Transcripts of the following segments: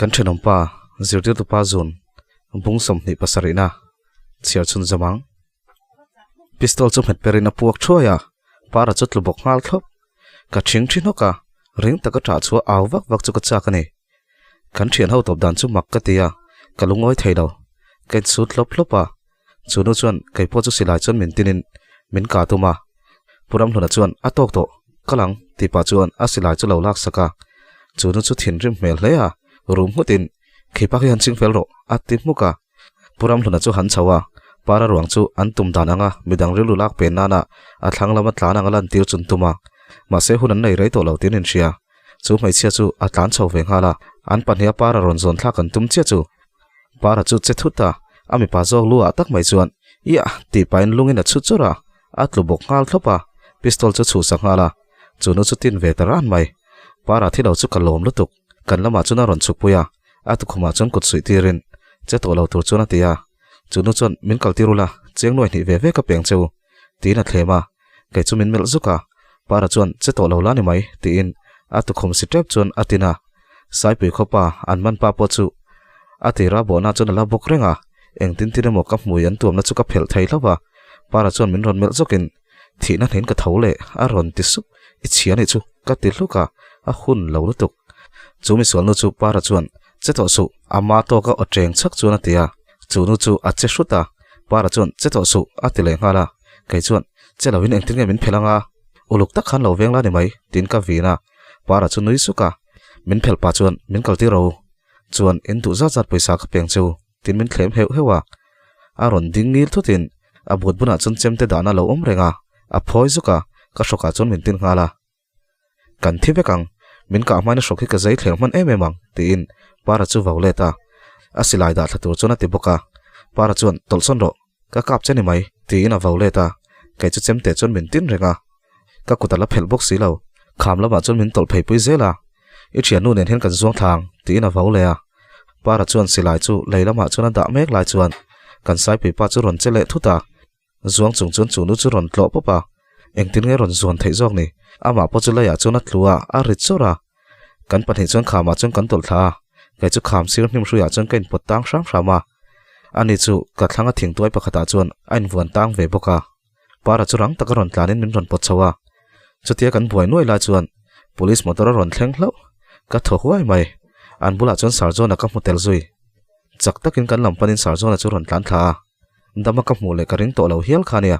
Kan thenawmpa zirtirtupa zun bung 27 na chhiar chhun zawm ang. Pistol chu nghet perin a puak thuai a, para chu tlu bawk nghal thlawp. Ka thing thi hnawk a, ring taka ṭah chhuah au vak vak chu ka chak a ni. Kan thian ho tawp dan chu mak ka ti a, ka lungawi thei lo. Ka insut hlawp hlawp a, chu nu chuan kei pawh chu silai chuan min tinin min kah tum a. Pu Ramhluna chuan a tawk tawh, ka lang tih pah chuan a silai chu lo lak sak a. Chu nu chu thinrim hmel hle a, rum nghutin, Khipa khi han ching fel rawh, a ti hmuk a. Pu Ramhluna chu han chho a, para ruang chu an tum dan anga midang rilru lak pen nana a thlang lama tlan anga lantir chun tum a. Mahse hun an nei rei tawh lo tiin inhria. Chu hmeichhia chu a tlan chho ve nghal a, an pahniha para rawn zawn thlak an tum chiah chu. Para chu che thut a, a mipa zawk lu ah tak mai chuan Iah! tih pahin lungin a chhu chur a, a tlu bawk nghal thlawp a, pistol chu chhuhsak nghal a, chu nu chu tin ve ta ran mai. Para thi lo chu ka lawm lutuk. Kan lamah chuan a rawn chhukpui a, a tukhumah chuan kut suih tirin che tawh lo tur chuan a ti a, chu nu chuan min kal tir ula, chiang nuai hnih ve ve ka peng cheu, tiin a thlem a, kei chu min melh zuk a, Para chuan che tawh lo la ni mai, tiin a tukhum si tep chuan a tin a, Saipui khawpa an man pa pawh chu a tira bawhna chuan a la bawk reng a, engtin tin emaw ka hmui an tuamna chu ka phelh thei hlauh a, Para chuan min rawn melh zawkin Thihna hnen ka tho leh a rawn ti sup, I chhia nih chu ka ti hluk a, a hun lo lutuk. Chu misual nu chu Para chuan, Che tawh suh, a ma tawka aw cheng chhak chuan a ti a. Chu nu chu a che hrut a, Para chuan, Che tawh suh, a ti leh nghal a. Kei chuan, Che loin engtin nge min phelh anga? Uluk tak khan lo veng la ni mai, tiin ka vin a. Para chu nui suk a, Min phelh pah chuan min kaltir ro. Chuan in duh zat zat pawisa ka peng cheu. Tin min thlem heuh heuh a, a rawn ding ngil thutin a but bunah chuan chemte dahna lo awm reng a, a phawi zuk a, ka hrawkah chuan min tin nghal a. Kan thi vek ang, min kah hmain a hrawk hi ka zai thleng hman em em ang, tiin Para chu vau let a, a silai dah thla tur chuan a ti bawk a. Para chuan, Tawlhsawn rawh, ka kap che ni mai, tiin a vau let a, kei chu chemte chuan min tin reng a, ka kut a la phelh bawk si lo, kham lamah chuan min tawlh phei pui zel a, I thiannu nen hian kan zuang thla ang, tiin a vau leh a. Para chuan silai chu lei lamah chuan a dah mek lai chuan kan Saipui pa chu rawn che leh thut a, zuang chung chuan chu nu chu rawn tlawh pawp a, engtin nge rawn zuan theih zawk ni? Amah pawh chu leiah chuan a tlu a, a rit chawrh a. Kan pahnih chuan khamah chuan kan tawlh thla a, kei chu kham sir hnim hruiah chuan ka inpawt tang hram hram a, ani chu ka thlanga thingtuai pakhatah chuan a invuan tang ve bawk a. Para chu rang taka rawn tlanin min rawn pawt chho a, chutia kan buai nuai lai chuan police motor a rawn thleng hlauh, ka thaw huai mai. An bulah chuan Sarjona ka hmu tel zui. Chak takin kan lam panin Sarjona chu rawn tlan thla a, dama ka hmuh leh ka ring tawh lo hial kha nia.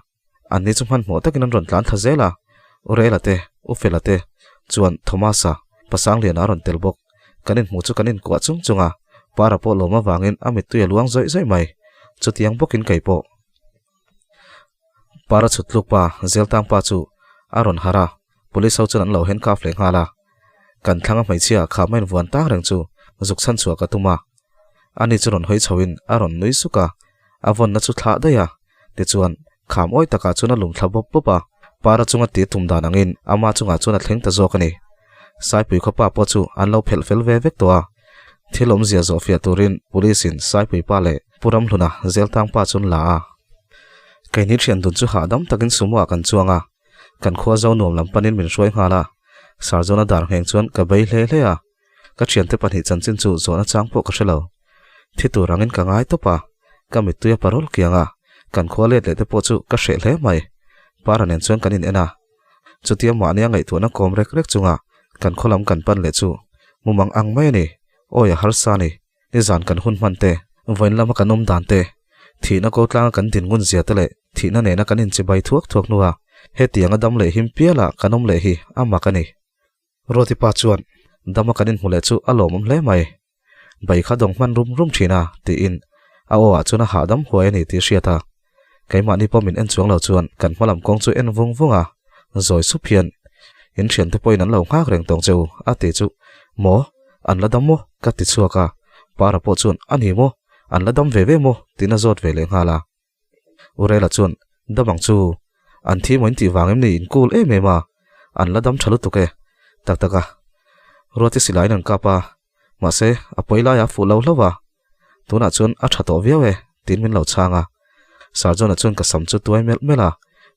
Anni chu hmanhmawh takin an rawn tlan thla zel a, U Rela te, U Fela te chuan Thomasa, Pasangliana a rawn tel bawk. Kan inhmuh chu kan inkuah chung chung a, Para pawh lawm avangin a mittui a luang zawih zawih mai. Chutiang bawkin kei pawh. Para chhut tluk pa, Zeltang pa chu a rawn harh a, police ho chuan an lo handcuff leh nghal a. Kan thlang a hmeichhia kham a invuan tak reng chu zuk chhan chhuah ka tum a. Ani chu rawn hawi chho in a rawn nui suk a, a vawnna chu thlah daih a. Tichuan, kham awi takah chuan a lum thla bawp bawp a, Para chunga tih tum dan angin ama chungah chuan a thleng ta zawk a ni. Saipui khawpa pawh chu an lo phelh fel ve vek tawh a. Thil awmzia zawh fiah turin police in Saipui pa leh Pu Ramhluna Zeltang pa chu an la a. Keini thian dun chu hahdam takin sumo ah kan chuang a, kan khua zo nuam lam panin min hruai nghal a. Sarzawna dar ngheng chuan ka bei hle hle a, ka thiante pahnih chanchin chu zawhna chang pawh ka hre lo. Thi tur angin ka ngai tawp a, ka mittui a parol kiang a, kan khua let leh te pawh chu ka hreh hle mai. Para nen chuan kan in en a, chutia mahnia ngaihtuahna kawm rek rek chunga kan khaw lam kan pan leh chu mumang ang mai a ni, awi a harsa a ni. Nizan kan hun hman te, vawiin lama kan awm dan te, thihna ko tlanga kan din ngun zia te leh thihna nena kan inchibai thuak thuak hnua hetianga dam leh him piala kan awm leh hi a mak a ni. Ruati pa chuan dama kan inhmu leh chu a lawmawm hle mai. Bai kha dawng hman rum rum thin a, tiin a aw ah chuan a hahdam huai a ni tih hriat a. Keimahni pawh min en chuang lo chuan kan hma lam kawng chu en vung vung a, zawi sup hian in thiante pawhin an lo nghak reng tawng che u a ti chu maw an la dam maw ka ti chhuak a, Para pawh chuan a ni maw an la dam ve ve maw tiin a zawt ve leh nghal a. Urela chuan dam ang chu an thi maw in tih vang em ni in cool em em a, an la dam tha lutuk e tak tak a. Ruati silaiin an kap a, mahse, a pawi laiah a fuh lo hlauh a. Tunah chuan a tha tawh viau e, tiin min lo chhang a. Sir John-a chuan ka sam chu tuai melh melh a,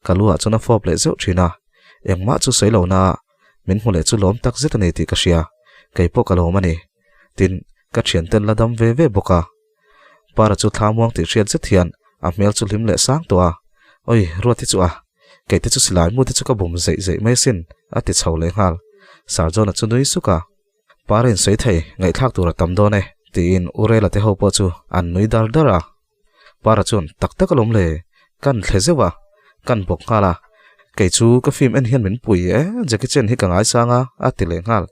ka lu ah chuan a fawp leh zeuh thin a. Engmah chu sawi lo na, min hmu leh chu lawm tak zet a ni tih ka hria, kei pawh ka lawm a ni. Tin, ka thianten la dam ve ve bawk a. Para chu thla muang tih hriat zet hian a hmel chu hlim leh sang tawh a, Oi, Ruati chu a, kei te chu silai mu te chu ka bum zeih zeih mai asin, a ti chho leh nghal. Sir John-a chu nui suk a, Para in sawi thei, ngaihthlak tur a tam dawn e, tiin U Rela te ho pawh chu an nui dar dar a. Para chuan, Tak tak alawm le, kan thle zeuh a, kan bawk nghal a, kei chu ka film en hian min pui e, Jackie Chan hi ka ngaisang a, a ti leh nghal.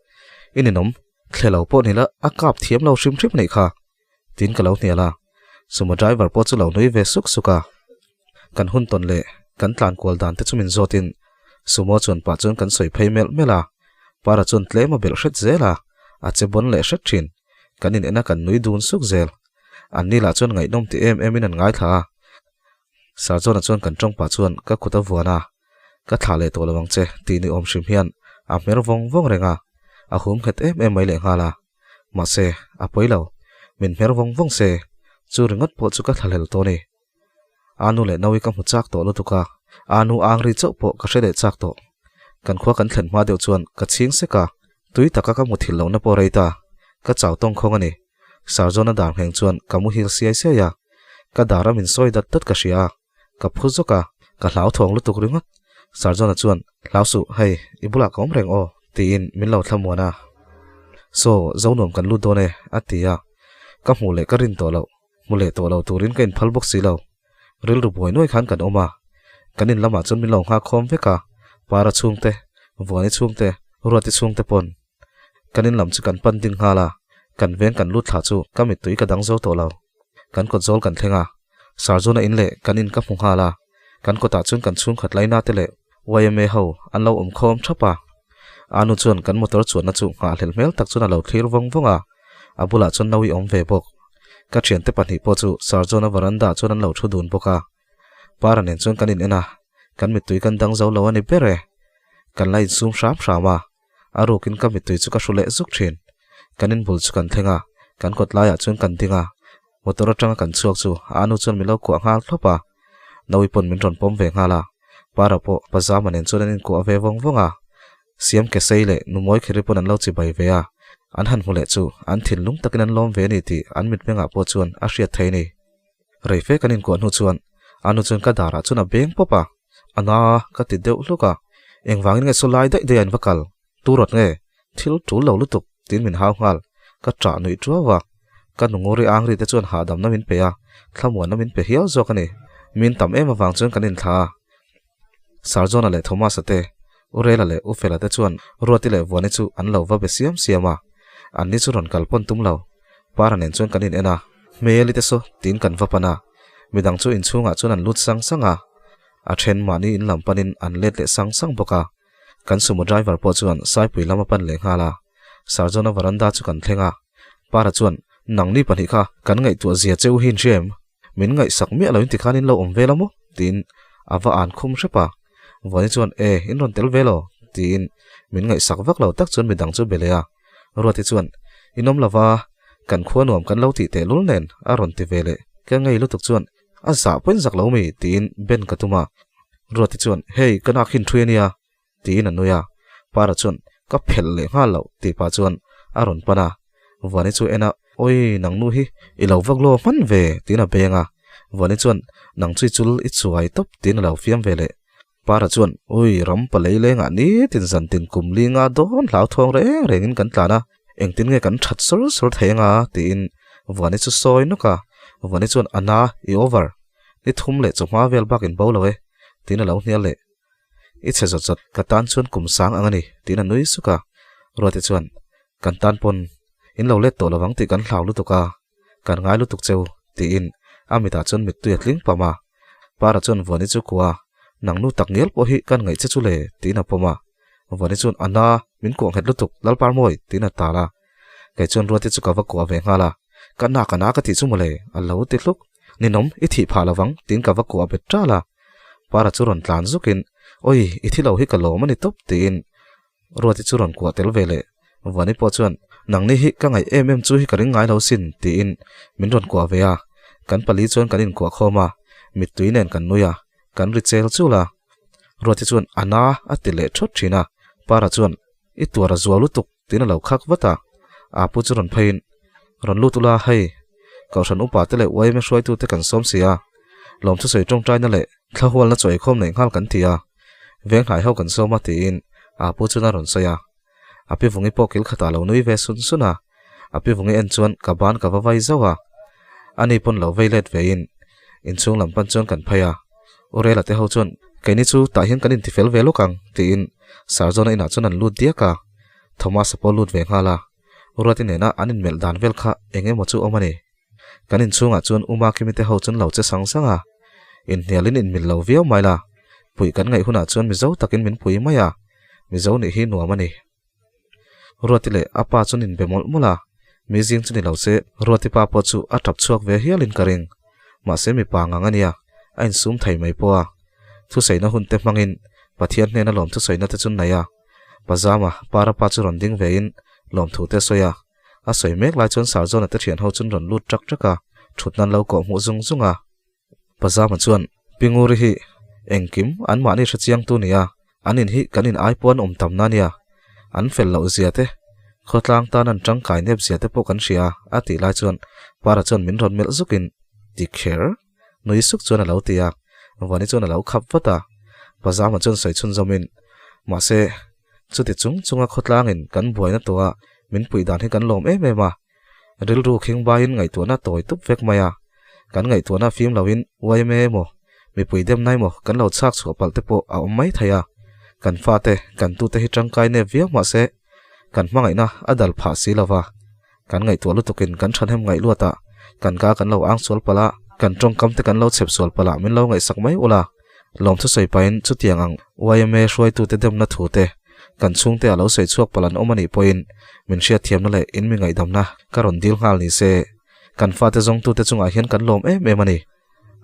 I ninawm, thle lo pawh ni la, a kap thiam lo hrim hrim anih kha. Tiin ka lo hnial a, sumo driver pawh chu lo nui ve suk suk a. Kan hun tawn leh kan tlan kual dan te chu min zawtin sumo chuan pah chuan kan sawi phei melh melh a, Para chuan tlem a belh hret zel a, a che bawn leh hret thin. Kan in en a kan nui dun suk zel. An ni lah chuan ngaihnawm ti em em in an ngaithla a. Sir John-a chuan kan tawng pah chuan ka kut a vuan a, Ka thlah leh tawh lo ang che tih ni awm hrim hian a hmer vawng vawng reng a, a hum nghet em em mai lehnghal a. Mahse, a pawi lo. Min hmer vawng vawng se, chu ringawt pawh chu ka thlahlel tawh a ni. Anu leh Naui ka hmu chak tawh lutuk a, Anu Angri chauh pawh ka hre leh chak tawh. Kan khua kan thlen hma deuh chuan ka chhing sek a, tui taka ka muthilh lohna pawh rei ta, ka chau tawng khawng a ni. Sarzawna dar ngheng chuan ka muhil siai siai a, ka dara min sawi dat dat ka hria a, ka phu zawk a, ka hlauthawng lutuk ringawt. Sarzawna chuan, Hlau suh, hei, i bulah ka awm reng aw, tiin min lo thlamuan a. Saw, Zonuam kan lut dawn e, a ti a. Ka hmuh leh ka rin tawh loh, hmu leh tawh lo turin ka inphal bawk si lo. Rilru buai nuai khan kan awm a, kan in lamah chuan min lo nghak khawm vek a, Para chhungte, Vuani chhungte, Ruati chhungte pawn. Kan in lam chu kan pan ding nghal a, kan veng kan lut thla chu ka mittui ka dang zo tawh lo. Kan kawt zawl kan thleng a, Sarzuna in leh kan in ka hmu nghal a, kan kawtah chuan kan chhungkhat laina te leh yma ho an lo awm khawm thap a. Anu chuan kan motor chuanna chu nghahhlelh hmel tak chuan a lo thlir vawng vawng a, a bulah chuan Naui awm ve bawk. Ka thiante pahnih pawh chu Sarzuna veranda ah chuan an lo thu dun bawk a. Para nen chuan kan in en a, kan mittui kan dang zo lo a ni ber e. Kan la insum hram hram a, A rukin ka mittui chu ka hru leh zuk thin. Kan inbul chu kan thleng a, kan kawt laiah chuan kan ding a. Motor atanga kan chhuak chu a anu chuan min lo kuah nghal thlawp a. Naui pawn min rawn pawm ve nghal a. Para pawh Pazama nen chuan an inkuah ve vawng vawng a. Siam ke sei leh Numawi Kheri pawn an lo chibai ve a. An han hmu leh chu an thinlung takin an lawm ve a ni tih an mitmengah pawh chuan a hriat thei a ni. Rei fe kan inkuah hnu chuan a nu chuan ka darah chuan a beng pawp a, a na ka ti deuh hluk a, engvangin nge saw lai daih daih a in va kal, tu rawt nge, thil tul lo lutuk tiin min hau nghal, ka ṭah nuih ṭuau a, ka nu nguri angri te chuan hahdamna min pe a, thlamuanna min pe hial zawk a ni, min tam em avang chuan kan inthla a. Sarjona leh Thomasa te, Urela leh Ufela te chuan Ruati leh Vuani chu an lo va be siam siam a, anni chu rawn kal pawn tum lo. Para nen chuan kan in en a, Hmeli te saw tiin kan va pan a, midang chu inchhungah chuan an lut sang sang a, a then mahni in lam panin an let leh sang sang bawk a. Kan sumo driver pawh chuan Saipui lam a pan leh nghal a, Sarjona veranda chu kan thleng a, Para chuan, Nangni pahnih kha kan ngaihtuah zia che u hi in hria em? Min ngaihsak miah lo in tikhan in lo awm vel a maw? tiin a va an khum hrep a. Vuani chuan, E, in rawn tel ve lo, tiin min ngaihsak vak lo tak chuan midang chu be leh a. Ruati chuan, In awm lova, kan khua nuam kan lo tih tehlul nen, a rawn ti ve leh. Ka ngei lutuk chuan, A zah pawhin zak lo mi, tiin ben ka tum a. Ruati chuan, Hei, ka nak hin ṭhui a nia, tiin a nui a. Para chuan, Ka phelh leh nghal loh, tih pah chuan a rawn pan a. Vuani chu en a, Awi, nang nu hi i lo vak law hman ve, tiin a beng a. Vuani chuan, Nang chu i chul i chuai tawp, tiin a lo fiam ve leh. Para chuan, Awi, ram palei lengah nitin zantin kum li nga dawn hlauthawng reng rengin kan tlan a, engtin nge kan that sawr sawr thei anga, tiin Vuani chu sawi nawk a. Vuani chuan, A na, i over. Ni thum leh chawhma vel bakin bo lo e, tiin a lo hnial leh. I chhe zawt zawt, ka tan chuan kum sang ang a ni, tiin a nui suk a. Ruati chuan, Kan tan pawn in lo let tawh lo vang tih kan hlau lutuk a, kan ngai lutuk cheu, tiin a mitah chuan mittui a tling pam a. Para chuan Vuani chu kua, Nang nu tak ngial pawh hi kan ngaih che chu le, tiin a pawm a. Vuani chuan, A na, min kuah nghet lutuk, Lalparmawi, tiin a tal a. Kei chuan Ruati chu ka va kuah ve nghal a, Ka na ka na ka tih chu mawle, a lo ti hluk. Ninawm, i thih phah lovang, tiin ka va kuah bet ṭal a. Para chu rawn tlan zukin, Awi, i thi lo hi ka lawm a ni tawp, tiin Ruati chu rawn kuah tel ve leh. Vani pawh chuan, Nangni hi ka ngaih em em chu hi ka ring ngai lo sin, tiin min rawn kuah ve a. Kan pali chuan kan inkuah khawm a, mittui nen kan nui a, kan ri chel chul a. Ruati chuan, A na, a ti leh thawt thin a. Para chuan, I tuar a zual lutuk, tiin a lo khak vat a. A pu chu rawn pheiin, Rawn lut ula, hei, Kohhran upa te leh YMA hruaitute kan sawm si a, lawmthusawi tawngtaina leh thlahualna chaw eikhawm neih nghal kan ti a, venghnai ho kan sawm a, tiin a pu chuan a rawn sawi a. A pi vungi pawh kil khatah a lo nui ve sun sun a, a pi vungi en chuan ka ban ka va vai zauh a, ani pawn lo vei let vein inchhung lam pan chuan kan phei a, U Rela te ho chuan keini chu tah hian kan intifel ve lawk ang tiin Sarzawna inah chuan an lut diak a, Thomas-a pawh lut ve nghal a, U Ruati nena an inmelh dan vel kha eng emaw chu awm a ni. Kan inchhungah chuan U Makimi te ho chuan lo che sang sang a, inhnialin inmil lo viau mai la, puih kan ngaih hunah chuan Mizo takin min pui mai a, Mizo nih hi nuam a ni. Ruati leh a pa chuan inbe mawlh mawlh a, mi zing chu ni lo se Ruati pa pawh chu a tap chhuak ve hialin ka ring. Mahse mipa ngang a nia, a insum thei mai pawh a. Thusaina hun te hmangin Pathian hnena lawm thusaina te chu nei a, Pazama, Para pa chu rawn ding vein lawmthu te a sawi a. A sawi mek lai chuan Sarzawna te thian ho chuan rawn lut ṭak ṭak a, ṭhutna an lo kawh hmuh zung zung a. Pazama chuan, Pi Nguri hi engkim anmahni hre chiangtu nia, an in hi kan in ai pawh an awm tamna nia, an fel loh zia te, khawtlang tan an tangkai nep zia te pawh kan hria a, a tih lai chuan Para chuan min rawn melh zukin, Ti kher? Nui suk chuan a lo ti a, Vani chuan a lo khap vat a. Pazama chuan sawi chhunzawmin, Mahse, Chuti chung chunga khawtlangin kan buaina tawha min puih dan hi kan lawm em em a, rilru khingbaiin ngaihtuahna tawi tup vek mai a, kan ngaihtuahna fim loin yma emaw mipui demna emaw kan lo chhak chhuah palh te pawh a awm mai thei a, kan fate kan tute hi tangkai nep viau mahse kan hmangaihna a dal phah si lova, kan ngaihtuah lutukin kan thahnem ngaih luatah kan ka kan lo ang sual palh a, kan tawngkam te kan lo chhep sual palh a min lo ngaihsak mai ula. Lawmthu sawi pahin chutiang ang yma hruaitute demna thu te kan chhungte a lo sawi chhuak palh an awm a nih pawhin min hriatthiamna leh in mi ngaihdamna ka rawn dil nghal ni se. Kan fate zawngtute chungah hian kan lawm em em a ni.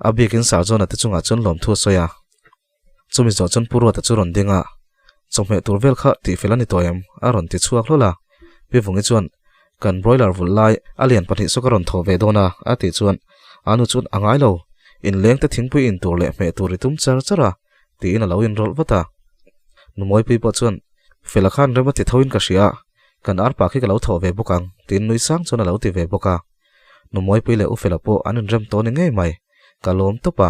A bikin Sarjona te chungah chuan lawmthu a sawi a. Chumi zawh chuan Pu Ruata chu rawn ding a, Chawhmeh tur vel kha tihfel a ni tawh em? a rawn ti chhuak hlawl a. Pi Vungi chuan, Kan broiler vulh lai a lian pahnih saw ka rawn thawh ve dawn a, a tih chuan a nu chuan a ngai lo, inleng te thingpui in tur leh hmeh tur i tum char char a, tiin a lo inrawlh vat a. Numawipui pawh chuan, Fela khan rem a ti tho in ka hria a, kan arpa khi ka lo thawh ve bawk ang, tiin nui sang chuan a lo ti ve bawk a. Numawipui leh U Fela pawh an inrem tawh ni ngei mai, ka lawm tawp a.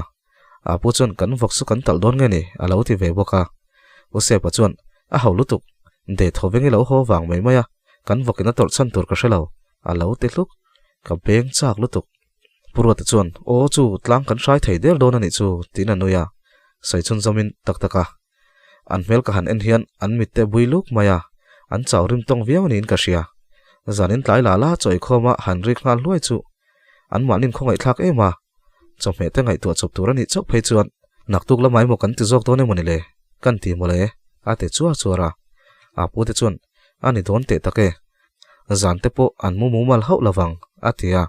A pu chuan kan vawk chu kan talh dawn nge ni? a lo ti ve bawk a. U Sepa chuan, A ho lutuk, de tho veng i lo haw vang mai mai a, kan vawkin a tawrh chhan tur ka hre lo, a lo ti hluk. Ka beng chak lutuk. Pu Ruata chuan, Aw chu, tlang kan hrai thei der dawn a nih chu, tiin a nui a. Sawi chhun zawmin tak tak a. An hmel ka han en hian an mitte bui luk mai a, an chau rim tawng viau niin ka hria. Zanin tlai la la chaw eikhawma han rik nghal hluai chu anmahnin khawngaihthlak em a, chawhmeh te ngaihtuah chawp tur a nih chauh phei chuan naktuk lamah emaw kan ti zawk dawn emaw ni le, kan ti mawle a ti chuar chuar a. A pu te chuan a ni dawn teh tak e, zan te pawh an mu mumal hauh lovang a ti a.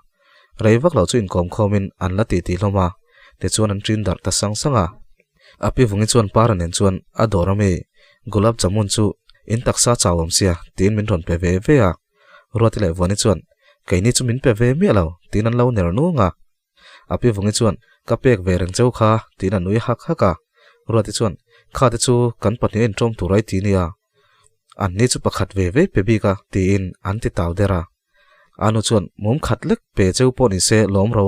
Rei vak lo chu inkawm khawmin an la titi hlawm a, tichuan an ṭin darh ta sang sang a. A pi vungi chuan Para nen chuan a dawr ami Gulab Jamun chu in taksa chau awm sia tiin min rawn pe ve ve a. Ruati leh Vuani chuan keini chu min pe ve miah lo tiin an lo ner nung a. A pi vungi chuan ka pek ve reng cheu kha tiin a nui hak hak a. Ruati chuan kha te chu kan pahnih a inṭawm tur ai ti nia. An ni chu pakhat ve ve pe bik a tiin an ti tau der a. A nu chuan mum khat lek pe cheu pawh ni se lawm ro.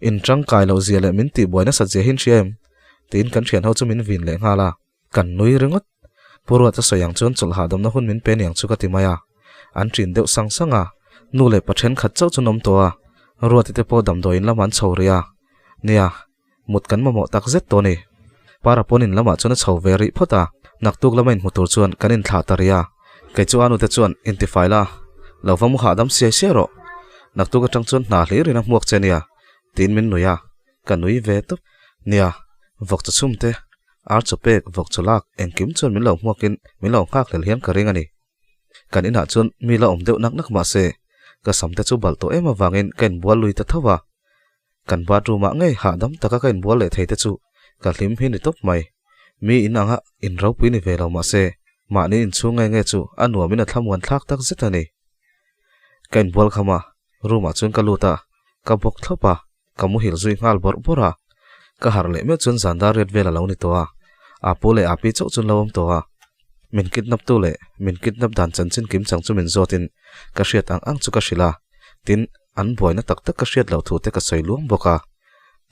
In tangkai loh zia leh min tih buai nasat zia hi in hria em? Tiin kan thian ho chu min vin leh nghal a. Kan nui ringawt. Pu Ruata sawi ang chuan chawlh hahdamna hun min pe niang chu ka ti mai a. An ṭin deuh sang sang a. Nu leh pa thenkhat chauh chu an awm tawh a. Ruati te pawh damdawiin lamah an chho rih a. Nia, mut kan mamawh tak zet tawh a ni. Para pawn in lamah chuan a chho ve rih phawt a, naktuk lama inhmu tur chuan kan inthlah ta rih a. Kei chu a nute chuan intifai la, lo va mu hahdam siai siai rawh. Naktuk atang chuan hna hlirin a hmuak che nia, tiin min nui a, ka nui ve tawp. Nia, vawk chaw chhum te, ar chaw pek, vawk chaw lak, engkim chuan min lo hmuakin min lo nghak hlel hian ka ring a ni. Kan inah chuan mi la awm deuh nak nak mah se, ka sam te chu balh tawh em avangin ka inbual lui ta tho a. Kan bathroom ah ngei hahdam taka ka inbual leh thei te chu ka hlim hi ni tawp mai. Mi in anga in ropui ni ve lo mahse. Mahni inchhung nge nge chu a nuamin a thlamuan thlak tak zet a ni. Ka inbual kham a, room ah chuan ka lut a, ka bawk thlawp a, ka muhil zui nghal bawrh bawrh a. Ka harh leh meuh chuan zan dar riat vel a lo ni tawh a, Apu leh Api chauh chuan lo awm tawh a. Min kidnap tu leh min kidnap dan chanchin kim chang chu min zawt in ka hriat ang ang chu ka hrilh a, tin, an buaina tak tak ka hriat loh thu te ka sawi luang bawk a.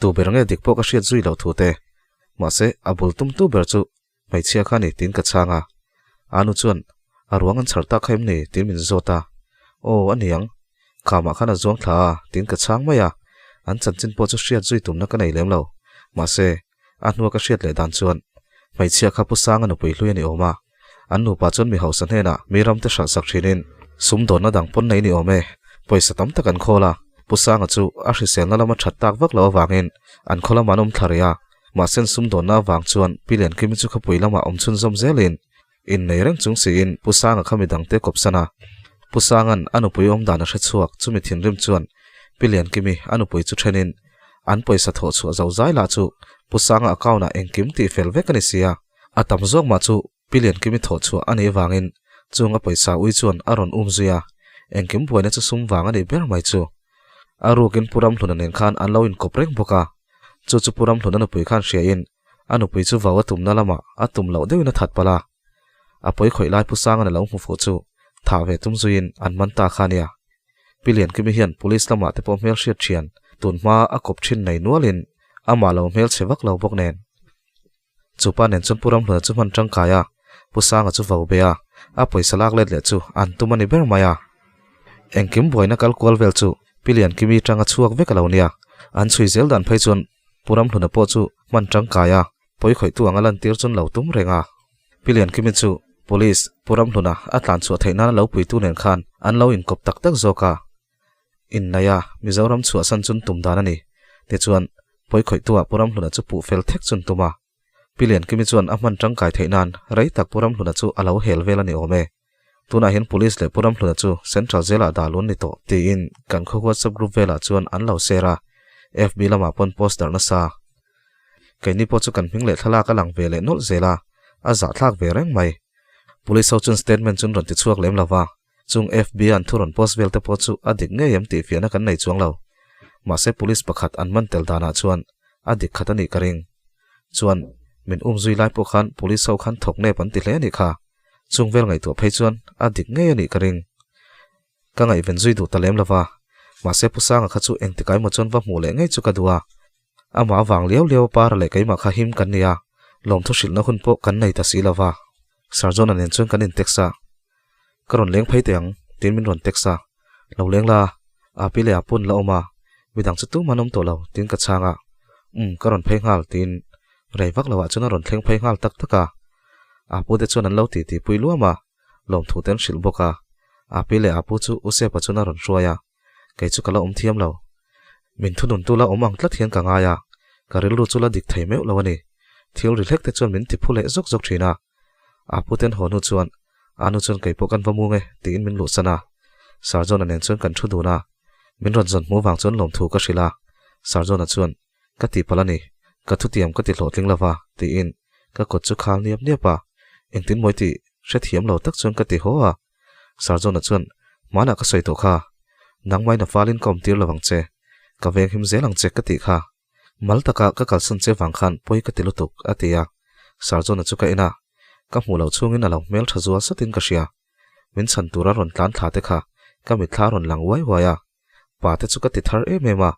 Tu ber nge dik pawh ka hriat zui loh thu te. Mahse, a bul tum tu ber chu Hmeichhia kha ni tiin ka chhang a, Anu chuan a ruang an chhar tak kha em ni tiin min zawt a, Aw a niang, khamah khan a zuang thla a tiin ka chhang mai a, an chanchin pawh chu hriat zui tumna ka nei lem lo, mahse a hnua ka hriat leh dan chuan hmeichhia kha Pu Sanga nupui hlui a ni awm a, an nupa chuan mi hausa hnenah mi ramte hralh sak thinin sumdawnna dang pawn nei ni awm e, pawisa tam tak an khawl a, Pu Sanga chu a hriselna lama that tak vak loh avangin an khaw lamah an awm thla rih a, Mahse sumdawnna avang chuan Pi Liankimi chu khawpui lamah awm chhunzawm zelin innei reng chung siin Pu Sanga kha midangte kawpsan a. Pu Sanga'n a nupui awm dan a hre chhuak chumi thinrim chuan Pi Liankimi a nupui chu thenin an pawisa thawh chhuah zo zai lah chu Pu Sanga account ah engkim tih fel vek a ni sia. A tam zawk mah chu Pi Liankimi thawh chhuah a nih vangin chung a pawisa ui chuan a rawn um zui a, engkim buaina chu sum vang a nih ber mai chu. A rukin Pu Ramhluna nen khan an lo inkawp reng bawk a, chu chu Pu Ramhluna nupui khan hriain a nupui chu vau a tumna lamah a tum loh deuhin a that palh a. A pawi khawih lai Pu Sanga'n a lo hmu fuh chu thah ve tum zuiin an man ta kha a nia. Pi Liankimi hian Police lamah te pawh hmelhriat thian tun hma a kawp thin nei nualin amah lo hmelchhe vak lo bawk nen. Chupa nen chuan Pu Ramhluna chu hman tangkai a, Pu Sanga chu vo be a, a pawisa lak let leh chu an tum a ni ber mai a. Engkim buaina kal kual vel chu Pi Liankimi tanga chhuak vek a lo nia. An chhui zel dan phei chuan Pu Ramhluna pawh chu hman tangkai a, pawi khawihtu anga lantir chuan lo tum reng a. Pi Liankimi chu Police Pu Ramhluna a tlan chhuah theih nana lo puitu nen khan an lo inkawp tak tak zawk a. Inneih a, Mizoram chhuahsan chun tum dan a ni. Tichuan, pawikhawihtuah Pu Ramhluna chu puh fel thek chun tum a. Pi Liankimi chuan a hman tangkai theih nan rei tak Pu Ramhluna chu a lo hel vel a ni awm e. Tunah hian Police leh Pu Ramhluna chu Central Jail-ah dah lun ni tawh tiin kan khaw WhatsApp group velah chuan an lo share a, FB lamah pawn post darh nasa. Keini pawh chu kan hming leh thlalak a lang ve leh nawlh zel a, a zahthlak ve reng mai. Police ho chuan statement chun rawn ti chhuak lem lo va. Chung FB an thu rawn post vel te pawh chu a dik ngei em tih fiahna kan nei chuang lo. Mahse police pakhat an man tel danah chuan a dik khat a nih ka ring. Chuan min um zui lai pawh khan police ho khan thawk nep an ti hle a nih kha. Chung vel ngaihtuah phei chuan a dik ngei a nih ka ring. Ka ngaihven zui duh ta lem lo va. Mahse Pu Sanga kha chu engtikah emaw chuan va hmuh leh ngei chu ka duh a. Amah avang liau liau para leh keimah kha him kan ni a, lawmthu hrilhna hun pawh kan nei ta si lo va. Sir John-a nen chuan kan in-text a. Ka rawn leng phei teh ang, tiin min rawn text a. Lo leng la, a pi leh a pun la awm a, midang chu tumah an awm tawh lo, tiin ka chhang a. Umm, ka rawn phei nghal, tiin rei vak loah chuan a rawn thleng phei nghal tak tak a. A pu te chuan an lo titi pui luam a, lawmthu te an hrilh bawk a. A pi leh a pu chu U Sepa chuan a rawn hruai a. Kei chu ka la awm thiam lo. Min thunun tu la awm ang tlat hian ka ngai a, ka rilru chu la dik thei meuh lo a ni. Thil ri hlek te chuan min ti phu leh zawk zawk thin a. A puten haw hnu chuan, A nu chuan kei pawh kan va mung e, tiin min luhsan a. Sir John-a nen chuan kan thu dun a. Min rawn zawn hmu vang chuan lawmthu ka hrilh a. Sir John-a chuan, Ka tihpalh a ni, ka thutiam ka ti hlawhtling lo va, tiin ka kut chu khal niap niap a. Engtin mawi tih hrethiam lo tak chuan ka ti haw a. Sir John-a chuan, Hmanah ka sawi tawh kha. Nangmah in a falin ka awmtir lo ang che. Ka venghim zel ang che ka tih kha. Mal taka ka kalsan che vang khan pawi ka ti lutuk, a ti a. Sir John-a chu ka en a. Ka hmuh loh chhungin a lo hmel tha zual satin ka hria. Min chhan tura rawn tlan thla te kha ka mitthla a rawn lang uai uai a. Pa te chu ka ti thar em em a.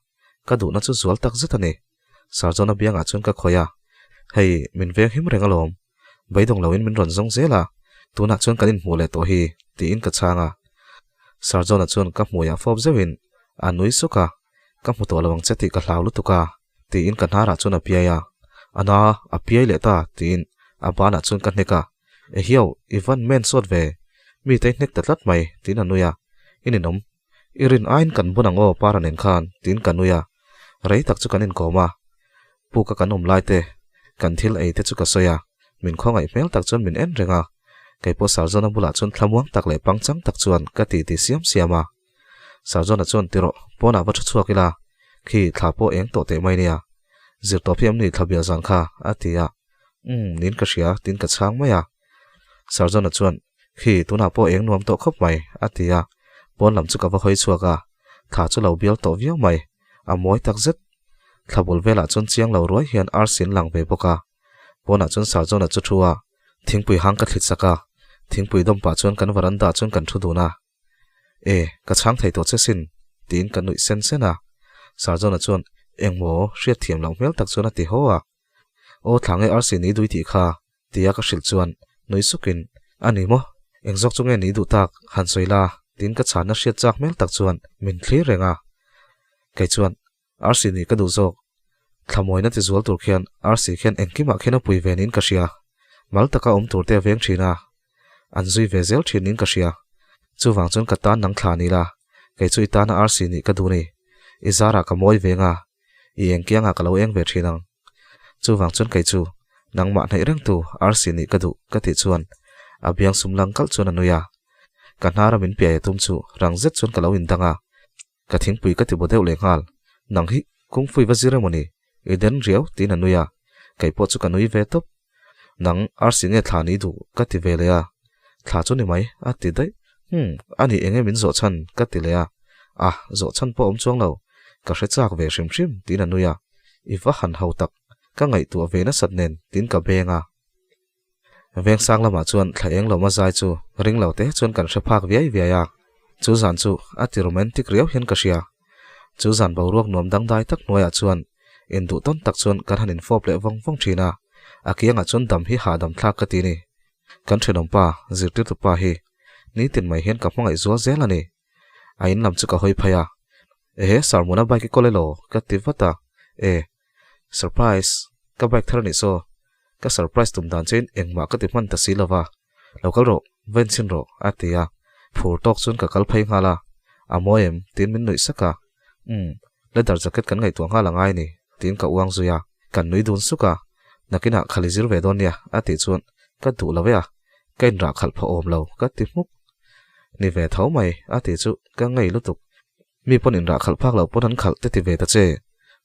Ka duhna chu zual tak zet a ni. Sir John-a biangah chuan ka khawih a. Hei, min veng him reng alawm. Beidawng loin min rawn zawng zel a, tunah chuan kan inhmuh leh tawh hi, tiin ka chhang a. Sir John-a chuan ka hmuiah fawp zeuhin a nui suk a, Ka hmu tawh lo ang che tih ka hlau lutuk a, tiin ka hnarah chuan a piai a. A na, a piai leh ta, tiin a banah chuan ka hnek a. Ehiau, i van men sawt ve, mite i hnek ta tlat mai, tiin a nui a. I ninawm, i rin aiin kan bun ang aw para nen khan, tiin ka nui a. Rei tak chu kan inkawm a. Puka kan awm lai te, kan thil ei te chu ka sawi a, min khawngaih hmel tak chuan min en reng a, kei pawh Sarzawna bulah chuan thlamuang tak leh pangchang tak chuan ka ti ti siam siam a. Sarzawna chuan ti rawh, pawnah va thu chhuak ila, khi thla pawh eng tawh teh mai nia, zir tawp hi em ni thla bial zan kha, a ti a. Umm, niin ka hria, tiin ka chhang mai a. Sarjona chuan, Khi, tunah pawh eng nuam tawh khawp mai, a ti a. Pawn lam chu ka va hawi chhuak a, thla chu lo bial tawh viau mai. A mawi tak zet. Thla bul velah chuan chiang lo ruai hian arsi an lang ve bawk a. Pawnah chuan Sarjona chu thu a, thingpui hang ka thlit sak a. Thingpui dawm pah chuan kan varanda chuan kan thu dun a. E, ka chhang thei tawh che sin, tiin ka nuih sen sen a. Sarjona chuan, Engmaw, hriatthiam loh hmel tak chuan a ti haw a. Aw thla nge arsi ni dui tih kha, tia ka hrilh chuan nui sukin, A ni maw? Eng zawk chu nge ni duh tak? Han sawi la, tiin ka chhanna hriat chak hmel tak chuan min thlir reng a. Kei chuan, Arsi nih ka duh zawk. Thlamuaina ti zual tur khian arsi khian engkimah khian a pui ve niin ka hria. Mal taka awm tur te a veng thin a. An zui ve zel thin niin ka hria. Chuvang chuan ka tan nang thla ni la, kei chu i tana arsi nih ka duh ni. I zarah ka mawi ve nga, i engkiangah ka lo eng ve thin ang. Chuvang chuan kei chu nangmah hnaih rengtu arsi nih ka duh ka tih chuan a biang sum lang kalh chuan a nui a. Ka hnara min piai a tum chu rang zet chuan ka lo indang a. Ka thingpui ka ti bo deuh leh nghal. Nang hi kung fui va zir emaw ni? I den riau tiin a nui a. Kei pawh chu ka nui ve tawp. Nang arsi nge thla ni duh ka ti ve leh a. Thla chu ni mai a ti daih. Hum, a ni enge min zawh chhan ka ti leh a. A, zawh chhan pawh awm chuang lo. Ka hre chak ve hrim hrim tiin a nui a. I va han ho tak. Ka ngaihtuah ve nasat nen tiin ka beng a. Vengsang lamah chuan thla eng lawma zai chu ring lo te chuan kan hre phak viai viai a, chu zan chu a ti romantic riau hian ka hria. Chu zan boruak nuam dangdai tak hnuaiah chuan induh tawn tak chuan kan han infawp leh vawng vawng thin a, a kiangah chuan dam hi hahdam thlak ka ti ni. Kan thenawmpa, zirtirtupa hi nitin mai hian ka hmangaih zual zel a ni. A in lam chu ka hawi phei a, Ehe, Sarmuna bike i kawl elaw? ka ti vat a, E, surprise, ka bike thar a nih saw. Ka surprise tum dan chein engmah ka ti hman ta si lova, Lo kal rawh, va inchhin rawh, a ti a. Phur tawk chuan ka kal phei nghal a, A mawi em? tiin min nuih sak a. Umm, leather jacket kan ngaihtuah nghal a ngai ni, tiin ka uang zui a. Kan nui dun suk a, Nakinah khali zir ve dawn nia, a tih chuan ka duh lo e a, ka inrah khalh phawh awm lo, ka ti hmuk. Ni ve tho mai, a tih chu ka ngei lutuk. Mi pawn inrah khalh phak loh pawn an khalh te ti ve ta che.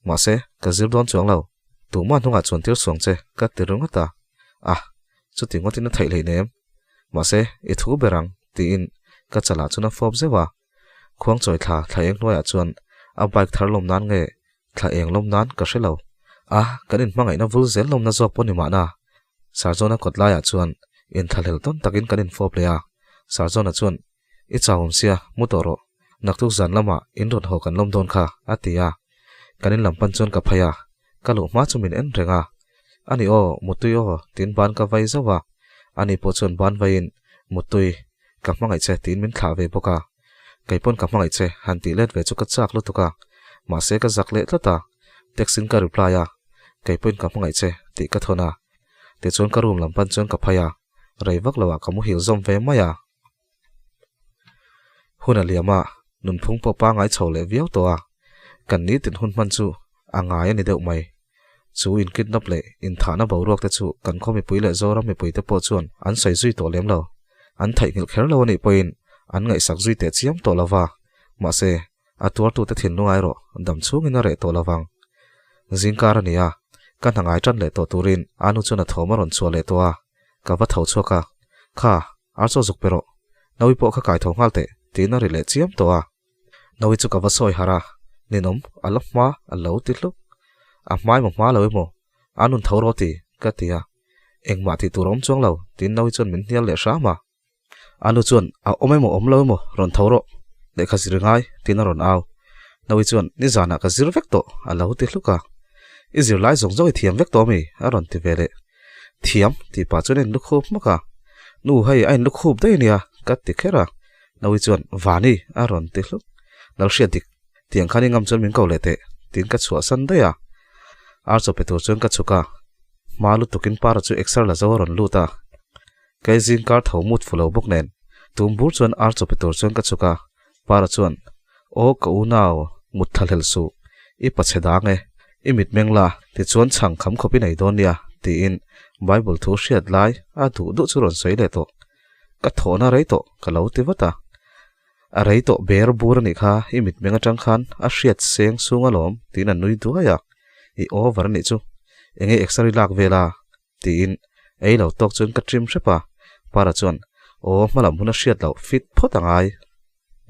Mahse, ka zir dawn chuang lo. Tumah hnungah chuan tir suang che, ka ti ringawt a. Ah, chuti ngawtin a theih hleinem. Mahse, i thu ber ang, tiin ka chalah chuan a fawp zeuh a. Khuangchawi thla thla eng hnuaiah chuan a bike thar lawm nan nge thla eng lawm nan ka hre lo. Ah, kan inhmangaihna vul zel lawmna zawk pawh ni mahna. Sarjona kawt laiah chuan inthlahlel tawn takin kan infawp leh a. Sarjona chuan I chau awm sia, mu tawh rawh. Naktuk zan lamah in rawn haw kan lawm dawn kha, a ti a. Kan in lam pan chuan ka phei a, ka luh hma chu min en reng a. Ani aw, Mutui aw, tiin ban ka vai zauh a. Ani pawh chuan ban vaiin, Mutui, ka hmangaih che, tiin min thlah ve bawk a. Kei pawn ka hmangaih che, han tih let ve chu ka chak lutuk a. Mahse ka zak leh tlat a. Text in ka reply a, Kei pawhin ka hmangaih che, tih ka thawn a. Tichuan ka room lam pan chuan ka phei a, rei vak loah ka muhil zawm ve mai a. Hun a liam a, nunphung pawh pangai chho leh viau tawh a, kan nitin hun hman chu a ngai a ni deuh mai. Chu inkidnap leh inthahna boruak te chu kan khaw mipui leh Zoram mipui te pawh chuan an sawi zui tawh lem lo. An theihnghilh kher lo a nih pawhin an ngaihsak zui teh chiam tawh lo va, mahse a tuartute thinlung erawh dam chhungin a reh tawh lo vang. Zingkar a ni a, ka hna ngai tan leh tawh turin a nu chuan a thawm a rawn chhuah leh tawh a, ka va tho chhuak a, Kha, ar chaw zuk pe rawh, Nawi pawh kha kai tho nghal teh, tiin a ri leh chiam tawh a. Nawi chu ka va sawi harh a, Ninawm, a la hma, a lo ti hluk. A hma emaw hma lo emaw, a nun tho rawh ti, ka ti a. Engmah tih tur a awm chuang lo, tiin Nawi chuan min hnial leh hram a. A nu chuan, A awm emaw awm lo emaw, rawn tho rawh, lehkha zir ngai, tiin a rawn au. Nawi chuan, Nizanah ka zir vek tawh, a lo ti hluk a. I zirlai zawng zawng i thiam vek tawh ami? a rawn ti ve leh. Thiam, tih pah chuan a inlukhup hmak a. Nu, hei a inlukhup daih ania, ka ti kher a. Nawi chuan, Vani, a rawn ti hluk. Lalhriat dik, tiang khan i ngam chuan min ko leh teh, tiin ka chhuahsan daih a. Ar chaw pe tur chuan ka chhuk a. Hma lutukin Para chu exer la zo a rawn lut a. Kei zing kar tho mut fu lo bawk nen, tum bur chuan ar chaw pe tur chuan ka chhuk a. Para chuan, Aw ka unau, mut thla hlel suh, i pachhe dang e, i mit meng la, tichuan chhang kham khawp i nei dawn nia, tiin Bible thu hriat lai a duh duh chu rawn sawi leh tawh. Ka thawhna rei tawh ka lo ti vat a. A rei tawh ber bur a nih kha, i mit meng atang khan a hriat seng sung alawm, tiin a nui duai a. I over a nih chu, enge exer i lak vel a? Tiin ei lo tawk chuan ka trim hrep a. Para chuan, Aw, hmalam hun a hriat loh, fit phawt a ngai.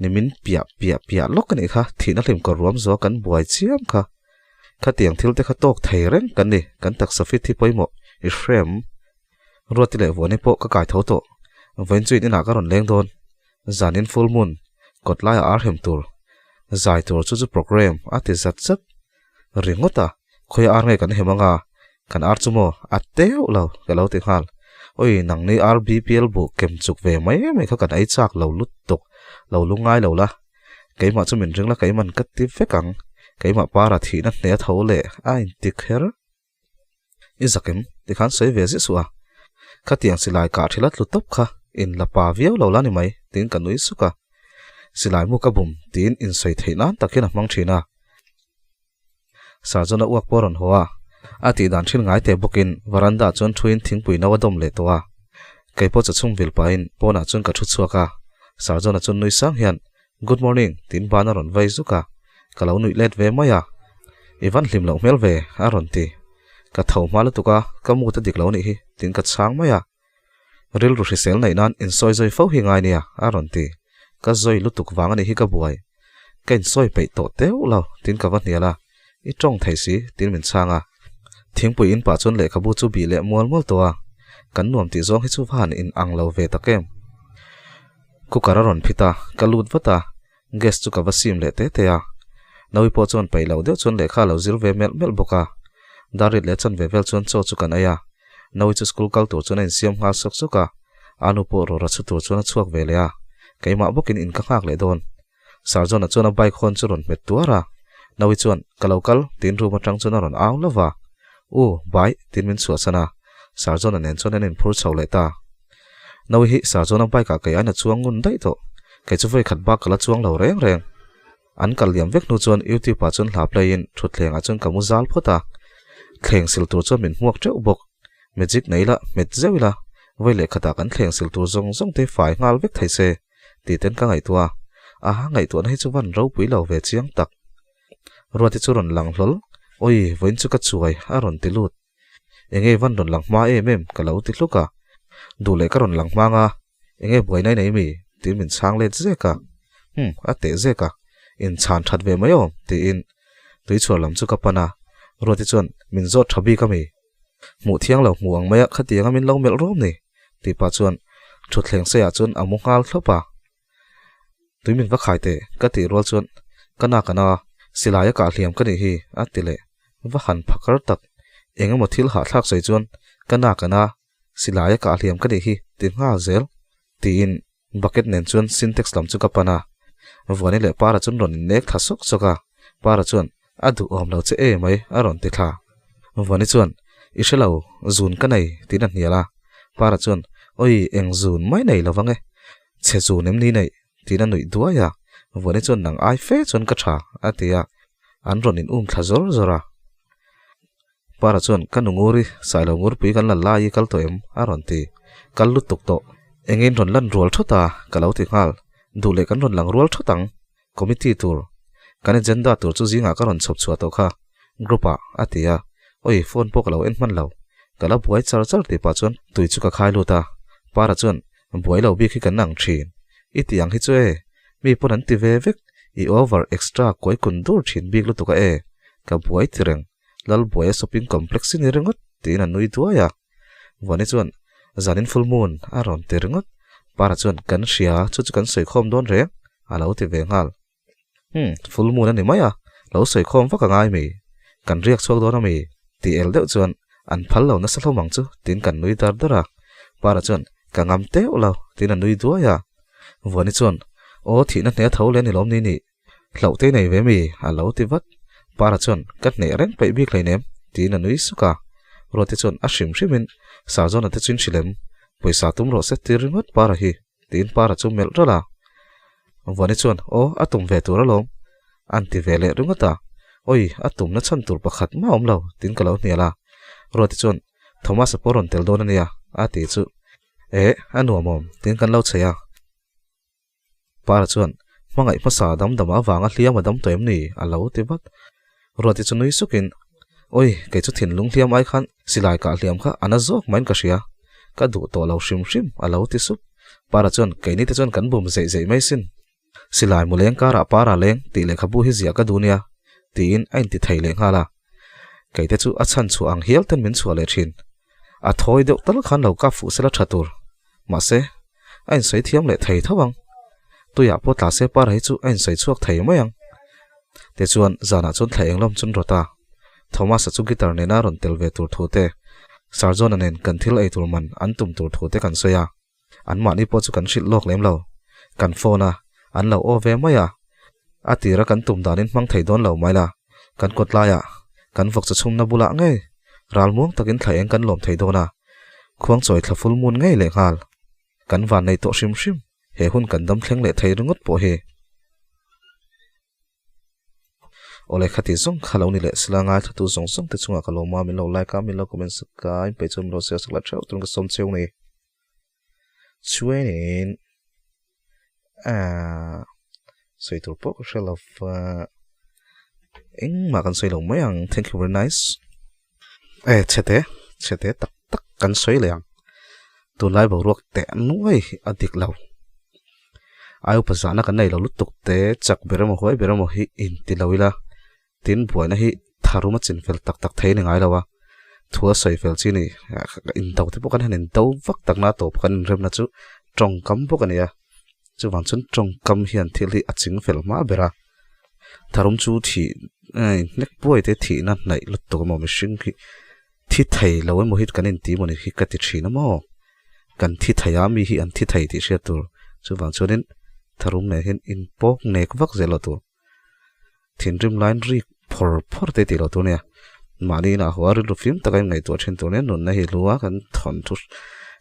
Nimin piah piah piah lawk a nih kha, thihna hlim kawr ruam zuah kan buai chiam kha. Khatiang thil te kha tawk thei reng kan ni, kan taksa fit hi pawimawh i hrem. Ruati leh Vuani pawh ka kai tho tawh. Vawiin chu in inah ka rawn leng dawn. Zanin full moon, kawt laiah ar hem tur, zai tur chu chu programme a ti zat zat ringawt a, khawi ar nge kan hem anga, kan ar chu maw a teuh lo ka lo ti nghal. Oi nangni RBPL buh kem chuk ve mai mai kha kan ei chak lo lut tuk, lo lungngai lo la. Keimah chu min ring la keiman ka ti vek ang, keimah para thihna hne a tho leh a inti kher. I zak em? Tikhan sawi ve ziah suh a. Khatiang silai kah thil a tlu tawp kha in la pa viau lo la ni mai, tiin ka nui suk a. Silai mu ka bum tiin insawi theih nan tak hian a hmang thin a. Sarjona uak pawh a rawn haw a, a tih dan thin ngai teh bawkin varanda ah chuan thuin thingpui no a dawm leh tawh a. Kei pawh chachhung vil pahin pawnah chuan ka thu chhuak a. Sarjona chuan nui sang hian Good morning, tiin ban a rawn vai zuk a, ka lo nuih let ve mai a. I van hlim loh hmel ve, a rawn ti. Ka tho hma lutuk a, ka mut a dik lo nih hi, tiin ka chhang mai a. Rilru hrisel neih nan insawi zawi fo hi ngai nia, a rawn ti. Ka zawi lutuk vang a nih hi ka buai. Ka insawi peih tawh teuh lo, tiin ka va hnial a. I tawng thei si, tiin min chhang a. Thingpui in pah chuan lehkhabu chu bih leh mual mual tawh a. Kan nuam tih zawng hi chu va han in ang lo ve tak em. Cooker a rawn phit a, ka lut vat a, gas chu ka va sim leh te te a. Nawi pawh chuan peih lo deuh chuan lehkha a lo zir ve melh melh bawk a. Darrit leh chanve vel chuan chaw chu kan ei a. Nawi chu school kal tur chuan a insiam nghal sawk sawk a, a nu pawh rawra chhu tur chuan a chhuak ve leh a. Keimah bawkin in ka nghak leh dawn. Sarjona chuan a bike hawn chu rawn hmet tuar a. Nawi chuan, Ka lo kal, tiin room atang chuan a rawn au lo va. U, bye, tiin min chhuahsan a. Sarjona nen chuan an inphur chho leh ta. Nawi hi Sarjona bike ah kei ain a chuang ngun daih tawh. Kei chu vawi khat bak ka la chuang lo reng reng. An kal liam vek hnu chuan YouTube ah chuan hla play in thutthleng ah chuan ka mu zal phawt a. Thleng sil tur chuan min hmuak teuh bawk. Magic nei ila, hmet zeuh ila, vawi leh khatah kan thleng sil tur zawng zawng te fai nghal vek thei se. Tih ten ka ngaihtuah a, aha ngaihtuahna hi chu van ropui lo ve chiang tak. Ruati chu rawn lang hlawl, Awi, vawiin chu ka chuai, a rawn ti lut. Enge van rawn lang hma em em, ka lo ti hluk a. Duh leh ka rawn lang hma nga, enge buaina i nei mi? tiin min chhang let zek a. Hum, a teh zek a, inchhan that ve mai awm, tiin tuichhuar lam chu ka pan a. Ruati chuan min zawt tha bik a mi? Hmuh thiang lo hmu ang maia khatianga min lo melh rawm ni? tih pah chuan thutthleng seiah chuan a mu nghal thlawp a. Tui min va khai teh ka tih rual chuan ka na ka na, silai a kah hliam ka nih hi a ti leh. Va han phakar tak, eng emaw thil hahthlak sawi chuan ka na ka na, silai a kah hliam ka nih hi ti nghal zel tiin bucket nen chuan sintex lam chu ka pan a. Vuani leh Para chuan rawn innek thla sawk sawk a, Para chuan a duhawm lo che e mai a rawn ti thla. Vuani chuan I hre lo, zun ka nei tiin a hnial a. Para chuan Awi eng zun mai nei lo vang e, chhe zun em ni neih tiin a nuih duai a. Vuani chuan nang ai fe chuan ka tha a ti a, an rawn in um thla zawr zawr a. Para chuan, Ka nu Nguri, Sailo Ngurpui kan la lai i kal tawh em? a rawn ti. Kal lut tuk tawh. Engin rawn lan rual thawt a, ka lo ti nghal. Duh leh kan rawn lang rual thawt ang. Committee tur, kan agenda tur chu zingah ka rawn chhawp chhuah tawh kha, group ah, a ti a. Oi, phone pawh ka lo en hman lo. Ka la buai char char tih pah chuan tui chu ka khai lut a. Para chuan, Buai lo bik hi kan ang thin. I tih ang hi chu e, mi pawn an ti ve vek, i over extra kuai kun dur thin bik lutuk a e, ka buai ti reng. Lalbuaia shopping complex i ni ringawt tiin a nui duai a. Vuani chuan, Zanin full moon a rawn ti ringawt. Para chuan, Kan hria, chu chu kan sawi khawm dawn reng a lo ti ve nghal. Hmm, full moon a ni mai a, lo sawi khawm vak a ngai mi? Kan riak chhuak dawn a mi? Tih el deuh chuan, An phal lo nasa hlawm ang chu tiin kan nui dar dar a. Para chuan, Ka ngam teuh lo tiin a nui duai a. Vuani chuan, Aw thihna hne a tho leh a ni lawm ni nih? Hlauh te nei ve mi? A lo ti vat. Para chuan, Ka hneh reng peih bik hleinem, tiin a nui suk a. Ruati chuan a hrim hrimin, Sarjona te chu in hrilh em? Pawisa tum rawh se tir ringawt Para hi, tiin Para chu melh ralh a. Vuani chuan, Aw, a tum ve tur alawm, an ti ve leh ringawt a. Awi, a tumna chhan tur pakhat mah awm lo, tiin ka lo hnial a. Ruati chuan, Thomas-a pawh rawn tel dawn a nia, a ti chu. Eh, a nuam awm, tiin kan lo chei a. Para chuan, Hmangaih hmasa dam dam avanga hliam a dam tawh em ni? a lo ti vat. Ruati chu nui sukin, Awi, kei chu thinlung hliam ai khan silai kah hliam kha a na zawk maiin ka hria. Ka duh tawh lo hrim hrim, a lo ti sup. Para chuan, Keini te chuan kan bum zeih zeih mai sin. Silai mu leng karah para leng tih lehkhabu hi ziah ka duh nia, tiin a inti thei leh nghal a. Keite chu a chhan chhuah ang hial ten min chhuah leh thin. A thawi deuh tal khan lo kap fuh sela tha tur. Mahse, a insawi thiam leh thei tho ang. Tuiah pawh tla se para hi chu a insawi chhuak thei mai ang. Tichuan, zanah chuan thla eng lawm chun rawt a. Thomas-a chu guitar nena rawn tel ve tur thu te, Sir John-a nen kan thil ei tur man an tum tur thu te kan sawi a. Anmahni pawh chu kan hrilh lawk lem lo. Kan phone a, an lo aw ve mai a. A tira kan tum danin hmang thei dawn lo mai la, kan kawt laiah kan vawk chaw chhumna bulah ngei ral muang takin thla eng kan lawm thei dawn a, khuangchawi thla full moon ngei leh nghal. Kan van nei tawh hrim hrim, he hun kan dam thleng leh thei ringawt pawh hi. Awle khati zawng kha lo ni leh sila ngaithla zawng zawng te chungah ka lawm a, min lo like a, min lo comment sak a, in peih chuan min lo share sak la theuh turin ka sawm cheu ni. Chuanin aaa sawi tur pawh ka hre lo va engmah kan sawi lo mai ang thank you very nice e chhete chhete tak tak kan sawi leh ang tunlai boruak teh nuai hi a dik lo ai upa zahna kan nei lo lutuk te chak ber emaw huai ber emaw hi inti lo ila. Tin, buaina hi tharum a chin fel tak tak thei a ni ngai lo a, thu a sawi fel chi a ni. Indo te pawh kan han indo vak tak na tawp kan inremna chu tawngkam bawk a ni a, chuvang chuan tawngkam hian thil hi a ching fel hma ber a. Tharum chu thih hnek buai te thihna hnaih lutuk emaw mihring hi thi thei lo emaw hi kan inti emaw ni hi ka ti thin a maw? Kan thi thei a, mi hi an thi thei tih hriat tur. Chuvang chuanin tharum nen hian inpawk nek vak zel lo tur. Thinrim laiin rik phawr phawr te tih loh tur nia. Mahni inah haw a rilru fim taka in ngaihtuah thin tur nia nunna hi hlu a kan thawnthu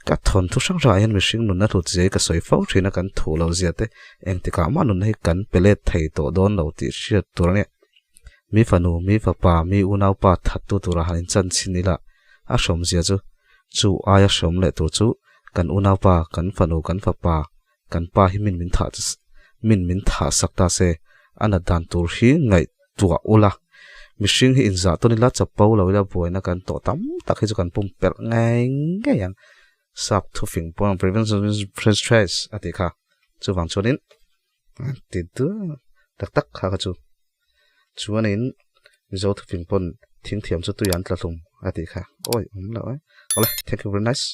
ka thawnthu hrang hrangah hian mihring nunna hlut zia hi ka sawi fo thin a kan thuh loh zia te engtikah mah nunna hi kan pe let thei tawh dawn lo tih hriat tur ania. Mi fanu, mi fapa, mi unaupa thattu tura han inchan chhin ila a hrawm zia chu chu aia hrawm leh tur chu kan unaupa, kan fanu, kan fapa Kan pa hi min min thah min min thah sak ta se, a nat dan tur hi ngaihtuah ula. Mihring hi inzah tawn ila, chapo lo ila buaina kan tawh tam tak hi chu kan pumpelh ngei ngei ang. Sap thufing pawh prevention is stress a tih kha. Chuvang chuanin ti duah tak tak kha kha chu. Chuanin Mizo thufing pawn thingthiam chu tui an tla hlum a tih kha. Awi awm lo e. Awle, thank you very nice.